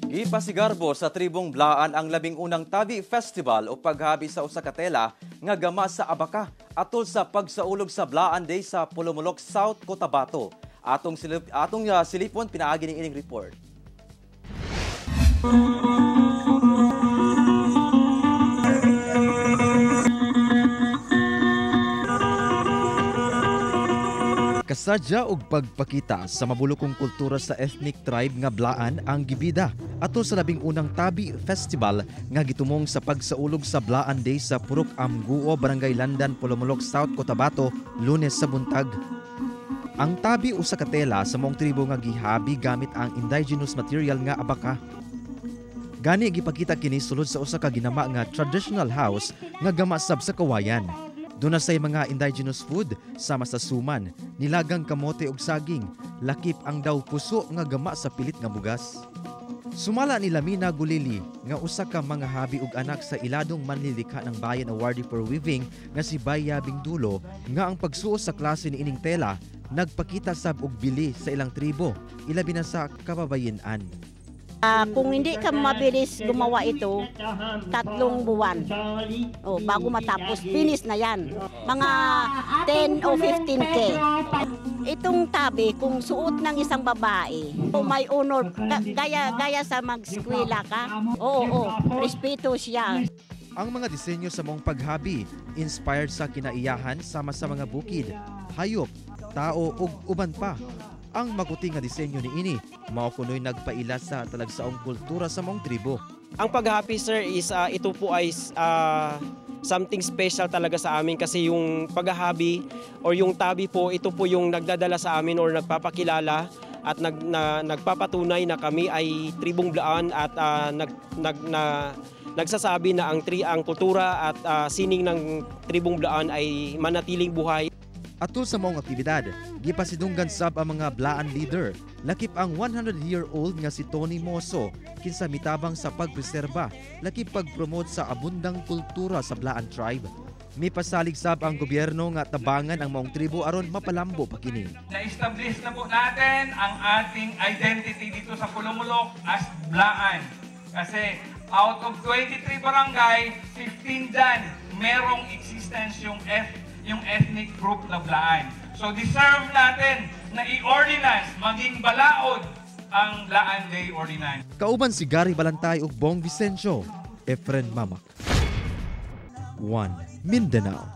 Gipasigarbo sa tribong Blaan ang 11 Tabi Festival o paghabi sa usa ka tela nga gama sa abaka atol sa pagsaulog sa Blaan Day sa Polomolok, South Cotabato. Atong silipon pinaagi ni ining report. Kasadya og pagpakita sa mabulokong kultura sa ethnic tribe nga Blaan ang gibida atol sa 11 Tabi Festival nga gitumong sa pagsaulog sa Blaan Day sa Purok Amguo, Barangay Landan, Polomolok, South Cotabato, Lunes sa buntag. Ang tabi usa ka tela sa maong tribo nga gihabi gamit ang indigenous material nga abaka. Gani gipakita kini sulod sa usa ka ginama nga traditional house nga gama sab sa kawayan. Doon na say mga indigenous food sama sa suman, nilagang kamote ug saging, lakip ang daw puso nga gama sa pilit nga bugas. Sumala ni Lamina Gulili nga usa ka mga habi ug anak sa iladong manlilikha ng Bayan Awardee for Weaving nga si Baya Bingdulo nga ang pagsuos sa klase ni ining tela nagpakita sab og bili sa ilang tribo, ilabi na sa kababayen-an. Kung hindi ka mabilis gumawa ito, 3 buwan. O, bago matapos, finish na yan. Mga 10 o 15K. Itong tabi, kung suot ng isang babae, o may honor, gaya sa mag-eskwela ka, oo, oo, respeto siya. Ang mga disenyo sa maong paghabi, inspired sa kinaiyahan sama sa mga bukid, hayop, tao ug uban pa. Ang makuti nga disenyo ni ini, mao kunoy nagpaila sa talagsaong kultura sa maong tribo. Ang paghabi, sir, is ito po ay something special talaga sa amin kasi yung paghahabi or yung tabi po, ito po yung nagdadala sa amin or nagpapakilala at nagpapatunay na kami ay tribong Blaan at nagsasabi na ang kultura at sining ng tribong Blaan ay manatiling buhay. Atol sa maong aktibidad, gipasidunggan sab ang mga Blaan leader, lakip ang 100-year-old nga si Tony Moso, kinsa mitabang sa pagpreserba, lakip pagpromote sa abundang kultura sa Blaan tribe. Mipasalig sab ang gobyerno nga tabangan ang maong tribo aron mapalambo pa kini. Na-establish na po natin ang ating identity dito sa Polomolok as Blaan. Kasi out of 23 barangay, 15 dyan merong existence yung ethnic group na Blaan. So deserve natin na i-ordinance, maging balaod ang Blaan Day Ordinance. Kauban si Gary Balantay ug Bong Vicencio, Efren Mamak. 1 Mindanao.